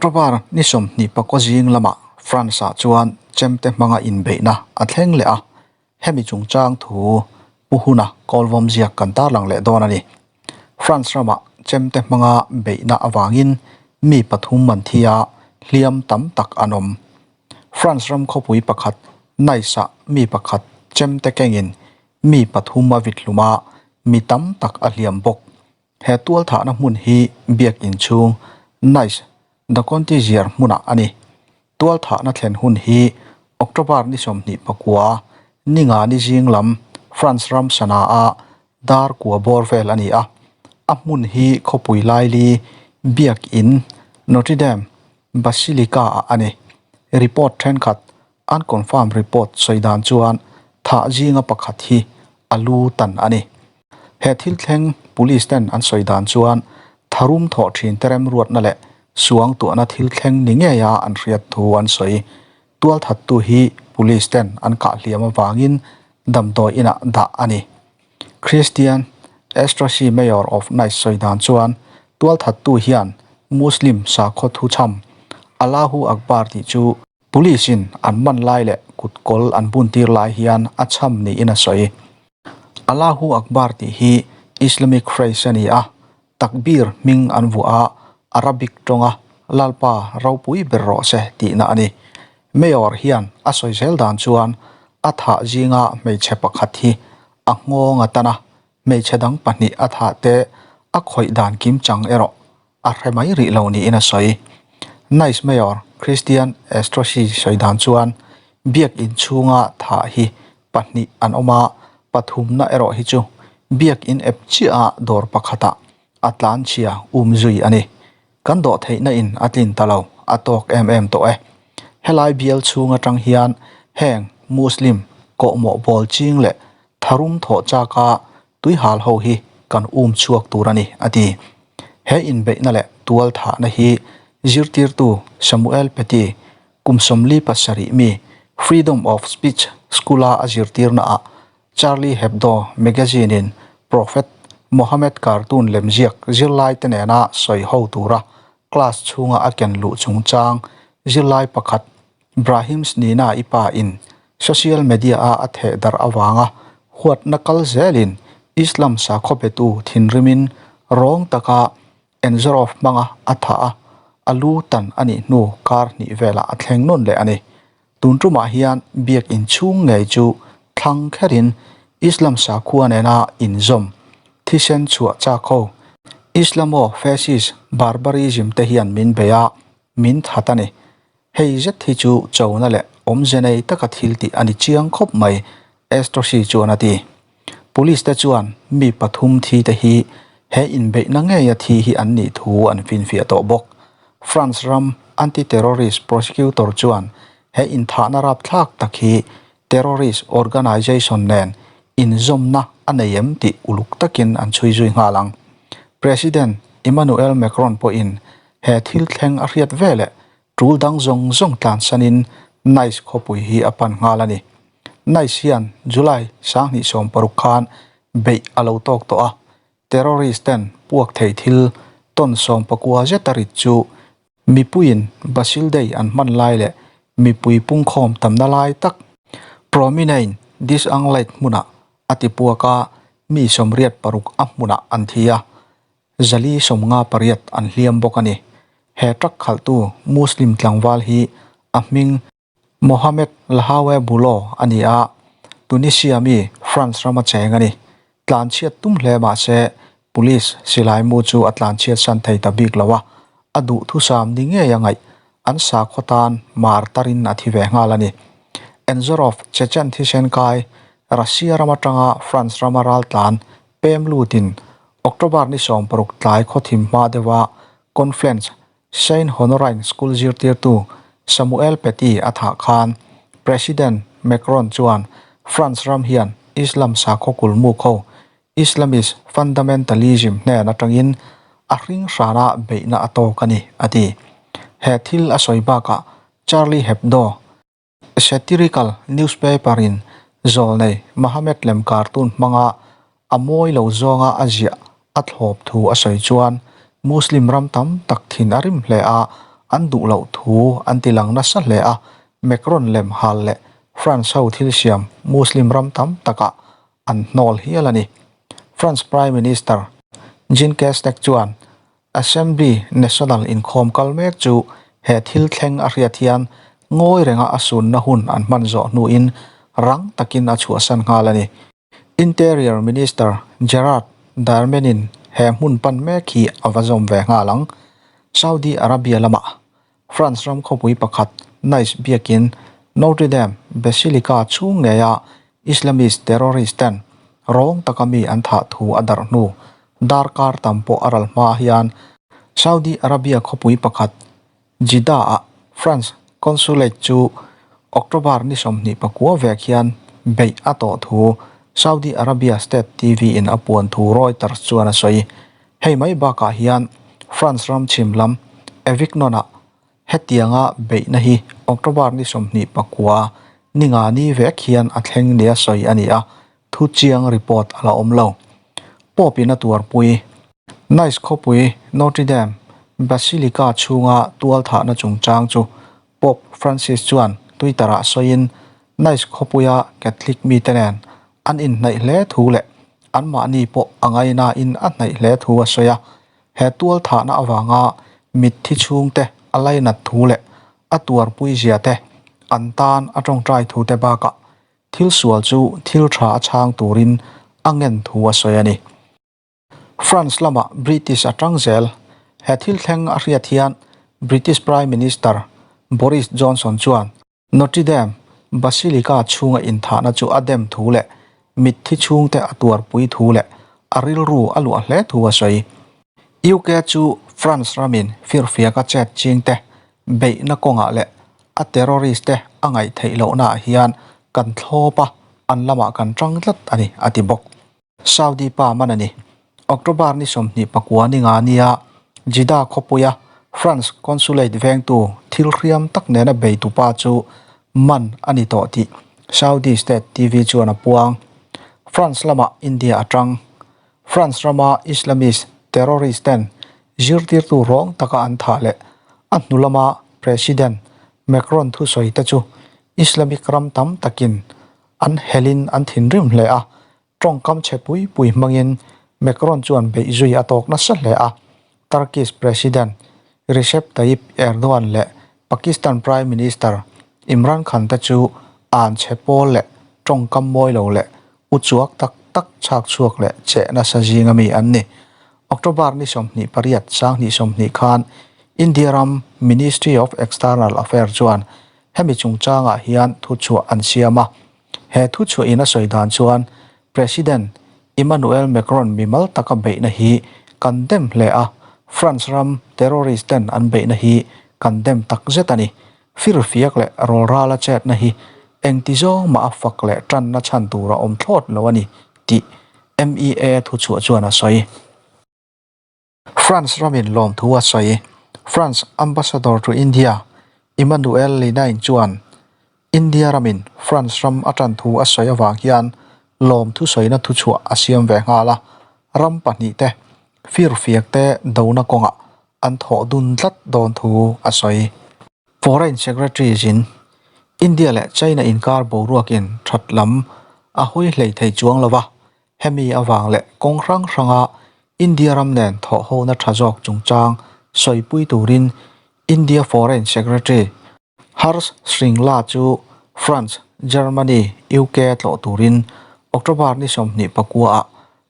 October ni 29 zing lamah France-ah chuan chemte hmanga inbeihna a thleng leh a, hemi chungchang thu pu huna kawlvawm ziak kan tarlang leh dawn a ni. France ramah chemte hmanga beihna avangin mi pathum an thi a, hliam tam tak an awm. France ram khawpui pakhat Nice-ah mi pakhat chemte kengin mi pathum a vit hlum a, mi tam tak a hliam bawk. He tualthahna hmun hi biakin chhung Nice Dakonti ziar hmunah a ni. Tualthahna thlen hun hi October ni 29 ni nga ni zing lam France ram Sanaa dar kua bawr vel a ni a. A hmun hi khawpui laili biakin Notre Dame Basilica-ah a ni. Report thenkhat Unconfirmed report sawi dan chuan thah zinga pakhat hi a lu tan a ni. He thil thleng police ten an sawi dan chuan tharum thawh thin te remruatna leh suang tuahna thil thleng ni ngeia an hriat thu an sawi. Tualthattu hi police ten an kah hliam avangin damdawi inah dah a ni. Christian Estrosi Mayor of Nice sawi dan chuan tualthattu hian Muslim sakhaw thuchham Allahu Akbar tih chu Police in an man lai leh kutkawl an bun tir lai hian a chham niin a sawi. Allahu Akbar tih hi Islamic phrase a ni a, takbir hming an vuah a, Arabic tawnga Lalpa ropui ber rawh se tihna a ni. Mayor hian a sawi zel dan chuan a thah zinga hmeichhe pakhat hi a nghawng a tan a, hmeichhe dang pahnih a thah te a khawih dan kimchang erawh a hre mai rih lo niin a sawi. Nice Mayor Christian Estrosi sawi dan chuan biakin chhunga thah hi pahnih an awm a, pathumna erawh hi chu biakin ep chiah a dawr pakhatah a tlanchhia um zui a ni. Kan dawh theihna in a tlin ta lo, a tawk em em tawh e. Helai bial chhung atang hian heng Muslim kawhmawh bawl ching leh tharum thawh chaka Tuihal ho hi kan um chhuak tur a ni, a ti. He inbeihna leh tual thahna hi zirtirtu Samuel Paty, kum 47 mi, Freedom of Speech School-a a zirtirnaah Charlie Hebdo magazine-in Prophet Mohammed cartoon lemziak zirlaite nena sawi ho tura class chhunga a ken luh chungchang zirlai pakhat Brahim Snina i pa in social media a a theh darh avanga huatna kal zelin Islam sakhaw betu thinrimin rawng taka Enzorov hmanga a thah a, a lu tan a nih hnu kar hnih velah a thleng nawn leh a ni. Tun tumah hian biak inchhung ngei chu thlang kherin Islam sakhua nena inzawm thisen chhuah chak ho Islamo-fascist barbarism te hian min bei a, min that a ni. Hei zet hi chu chona leh awmze nei taka thil tih a ni chiang khawp mai, Estrosi chuan a ti. Police te chuan mi pathum thi te hi he inbeihna ngeia thi hi an nih thu an finfiah tawh bawk. France ram anti-terrorist prosecutor chuan he inthahna rapthlak tak hi terrorist organisation nen inzawmna a nei em tih uluk takin an chhui zui nghal ang. President Emmanuel Macron pawhin he thil thleng a hriat veleh tul dang zawng zawng tlansanin Nice khawpui hi a pan nghal a ni. Nice hian July 2016 khan beih a lo tawk tawh a, terrorist ten puak thei thil tawn 19 zet a rit chu mipuiin Bastille Day an hman lai leh mipui pungkhawm tamna lai tak Promenade des Anglais hmunah a ti puak a, mi 86 a hmunah an thi a. 458 an hliam bawk a ni. He truck khalhtu Muslim tlangval hi a hming Mohamed Lahawe Boulo a ni a, Tunisia mi France rama cheng a ni. Tlanchhiat tum hle mah se police silai mu chu a tlanchhiat san thei ta bik lo a, a duhthusam ni ngei a ngaih an sakhaw tan mar tarin a thi ve nghal a ni. Enzorov Chechen thisen kai Russia ram atanga France rama raltlan pem lutin October ni 16 tlai khawthim hma deuha Confluence Saint Honorine School zirtirtu Samuel Paty a thah khan President Macron chuan France ram hian Islam sakhaw kulmuk ho Islamist fundamentalism hnen atangin a hring hrana beihna a tawk a ni, a ti. He thil a sawi bakah Charlie Hebdo Satirical newspaper in zawlnei Mohammed lem cartoon hmanga a mawi lo zawnga a ziah a thlawp thu a sawi chuan Muslim ram tam tak thin a rim hle a, an duh loh thu an ti lang nasa hle a, Macron lem hal leh France ho thil siam Muslim ram tam takah an hnawl hial a ni. France Prime Minister Jean Castex chuan Assembly National inkhawm kal mek chu he thil thleng a hriat hian ngawi renga a sunna hun an hman zawh hnuin rang takin a chhuahsan nghal a ni. Interior Minister Gerard Darmanin he hmun pan mek hi a va zawm ve nghal ang. Saudi Arabia lamah France ram khawpui pakhat Nice biakin Notre Dame Basilica chhung ngeia Islamist terrorist ten rawng taka mi an thah thu a darh hnu darkar tam pawh a ral hma hian Saudi Arabia khawpui pakhat Jeddah-ah France Consulate chu October ni 24 vek hian beih a tawh thu Saudi Arabia State TV-in a puan thu Reuters chuan a sawi. Hei mai bakah hian France ram chhim lam Avignon-ah hetianga beihna hi October ni 29 ni nga ni vek hian a thleng nia sawi a ni a, thu chiang report a la awm lo. Pope-in a tuarpui. Nice khawpui Notre Dame Basilica chhunga tualthahna chungchang chu Pope Francis chuan Twitter-ah sawiin Nice khawpuia Catholic mite nen an inhnaih hle thu leh anmahni pawh a ngainain a hnaih hle thu a sawi a. He tualthahna avanga mitthi chhungte a lainat thu leh a tuarpui zia te, an tan a tawngtai thu te bakah Thil sual chu thil tha a chhang turin a ngen thu a sawi a ni. France lamah British a tang zel. He thil thleng a hriat hian British Prime Minister Boris Johnson chuan Notre Dame Basilica chhunga inthahna chu a dem thu leh mitthi chhungte a tuarpui thu leh a rilru a luah hle thu a sawi. UK chu France ramin firfiaka chet chingte beihna kawngah leh a terrorist te a ngaih theih lohnaah hian kan thlawp a, an lamah kan tang tlat a ni, a ti bawk. Saudi pa man a ni. October ni 29 ni nga nia Jeddah khawpuia France consulate vengtu thil hriam tak nena beitu pa chu man a ni tawh tih Saudi state TV chuan a puang. France lamah India a tang. France rama Islamist terrorist ten zirtirtu rawng taka an thah leh a hnu lama President Macron thusawi te chu Islamic ram tam takin an helin an thinrim hle a, tawngkam chhe pui pui hmangin Macron chuan beih zui a tawk nasa hle a, Turkish President Recep Tayyip Erdogan leh Pakistan Prime Minister Imran Khan te chu an chhe pawl leh tawngkam mawi lo leh uchuak tak tak chhak chhuak leh cheh nasa zinga mi an ni. October ni 28 2020 khan India ram Ministry of External Affairs chuan hemi chungchangah hian thuchhuah an siam a. He thuchhuahin a sawi dan chuan President Emmanuel Macron mimal taka beihna hi kan dem hle a, France ram terrorist ten an beihna hi kan dem tak zet a ni. Firfiak leh rawlrala chetna hi engti zawng mah a fak leh tanna chhan tur a awm thlawt lo a ni tih MEA thuchhuah chuan a sawi. France ramin lawmthu a sawi. France Ambassador to India Emmanuel Lenain chuan India ramin France ram a tan thu a sawi avang hian lawmthu sawina thuchhuah a siam ve nghal a, ram pahnihte firfiakte dona kawngah an thawh dun tlat dawn thu a sawi. Foreign Secretary zin India leh China inkar boruakin that lam a hawi hlei thei chuang lo va, hemi avang leh kawng hrang hranga India ram nen thawhhona tha zawk chungchang sawipui turin India Foreign Secretary Harsh Shringla chu France, Germany, UK tlawh turin October ni 29 ah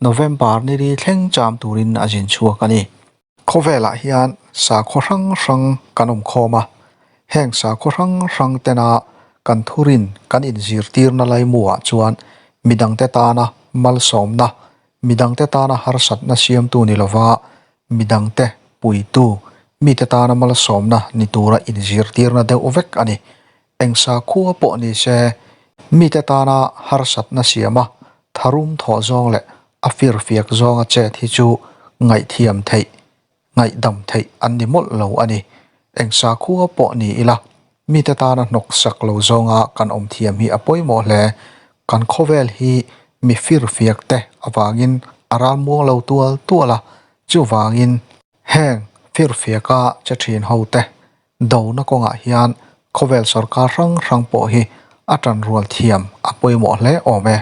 November ni ri thleng cham turin a zin chhuak a ni. Khawvelah hian sakhaw hrang hrang kan awm khawm a, heng sakhaw hrang hrang tena kan thurin kan inzirtirna laimuah chuan midangte tana malsawmna, midangte tana harsatna siamtu ni lova midangte puitu, mite tana malsawmna ni tura inzirtirna deuh vek a ni. Eng sakhua pawh ni se, mite tana harsatna siama tharum thawh zawng leh a firfiak zawnga chet hi chu ngaihthiam theih, ngaihdam theih an ni mawlh lo a ni. Eng sakhua pawh ni ila, mite tana hnawk sak lo zawnga kan awm thiam hi a pawimawh hle. Kan khawvel hi mi firfiak te avangin a ralmuang lo tual tual a, chuvangin heng firfiaka che thin ho te. Dona kawngah hian khawvel sorkar hrang hrang pawh hi a tanrual thiam a pawimawh hle awm e.